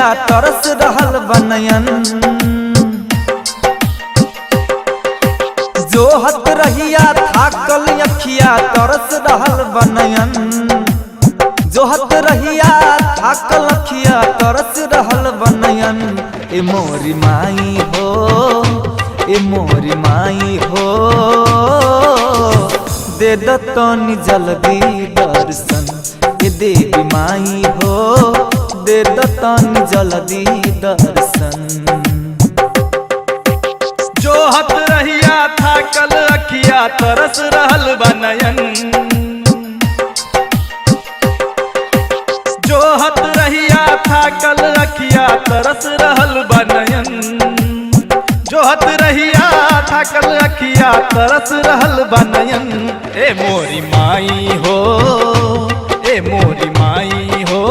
अखिया तरस रहल बनयन। जोहत रहिया थाकल अखिया तरस रहल बनयन। जोहत रहिया थाकल अखिया तरस रहल बनयन। ए मोरी माई हो, ए मोरी माई हो, दे दतनी जल्दी दर्शन। ए देवी माई हो, दे दतनी जल्दी दर्शन। जोहत रहिया थाकल अखिया तरस रहल बनयन। जोहत रहिया थाकल अखिया तरस रहल बनयन। जोहत रहिया थाकल अखिया तरस रहल बनयन। ए मोरी माई हो, ए मोरी माई हो,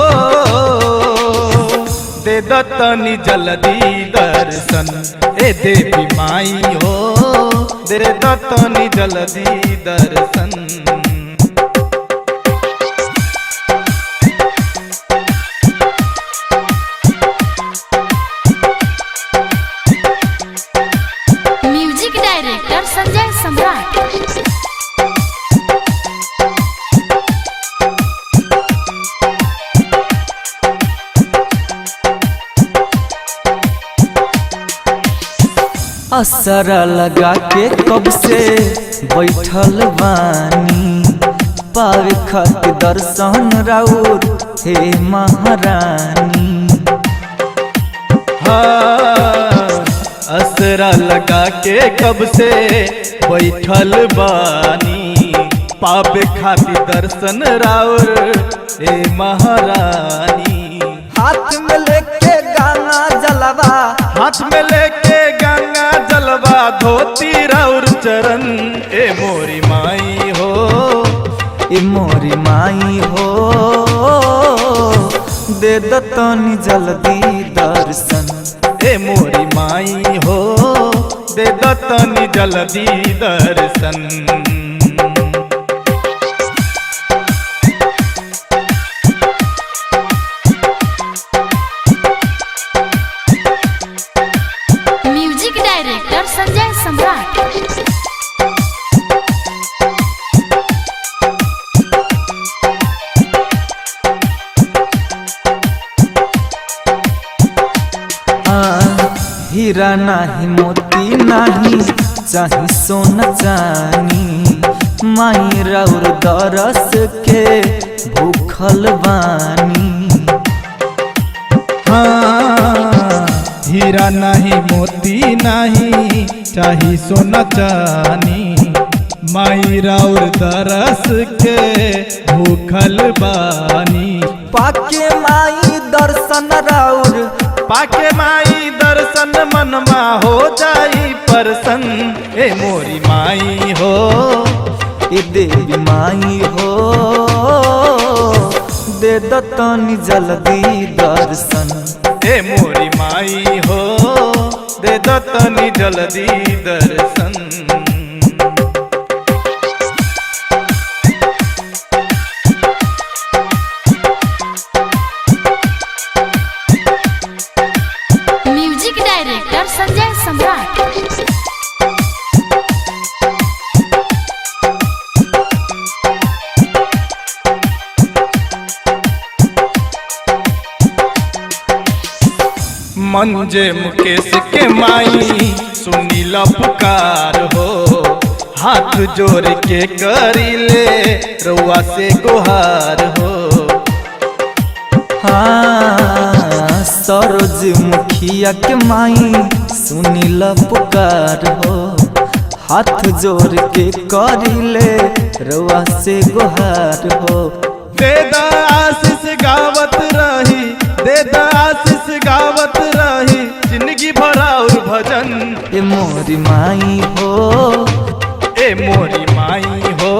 दे दतनी जल्दी दर्शन। ए देवी माई हो, दे दतनी जल्दी दर्शन। म्यूजिक डायरेक्टर संजय सम्राट। असरा लगा के कब से बैठल बानी, पावे खातिर दर्शन राउर हे महारानी। हाँ, असरा लगा के कब से बैठल बानी, पावे खातिर दर्शन राउर हे महारानी। हाथ में लेके गाना जलवा, हाथ में लेके गंगा जलवा, धोती राउर चरण। ए मोरी माई हो, ए मोरी माई हो, दे दतनी जल्दी दर्शन। ए मोरी माई हो, दे दतनी जल्दी दर्शन। म्यूजिक डायरेक्टर संजय सम्राट। हीरा नाही मोती नाही चाही सोना चानी, माई राउर दरस के भूखल बानी। हाँ, हीरा नहीं मोती नहीं चाही सोना चानी, माई राउर दरस के भूखल बानी। पाके माई दर्शन राउर, पाके माई दर्शन मनमा हो जाई परसन। ए मोरी माई हो, ए देवी माई हो, दे दतनी जल्दी दर्शन। ए मोरी माई हो, दे दतनी जल्दी दर्शन। म्यूजिक डायरेक्टर संजय सम्राट। मंजे मुकेश के माई सुनीला पुकार हो, हाथ जोड़ के करी ले रउआ से गुहार हो। हाँ, सरोज मुखिया के माई सुनीला पुकार हो, हाथ जोड़ के करी ले रउआ से गुहार हो। दे द आशीष गावत रही, दे द आशीष गावत रही, जिंदगी भरा और भजन। ए मोरी माई हो, ए मोरी माई हो,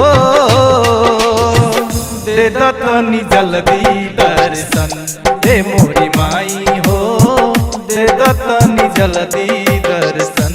दे दतनी जल्दी दर्शन। ए मोरी माई हो, दे दतनी जल्दी दर्शन।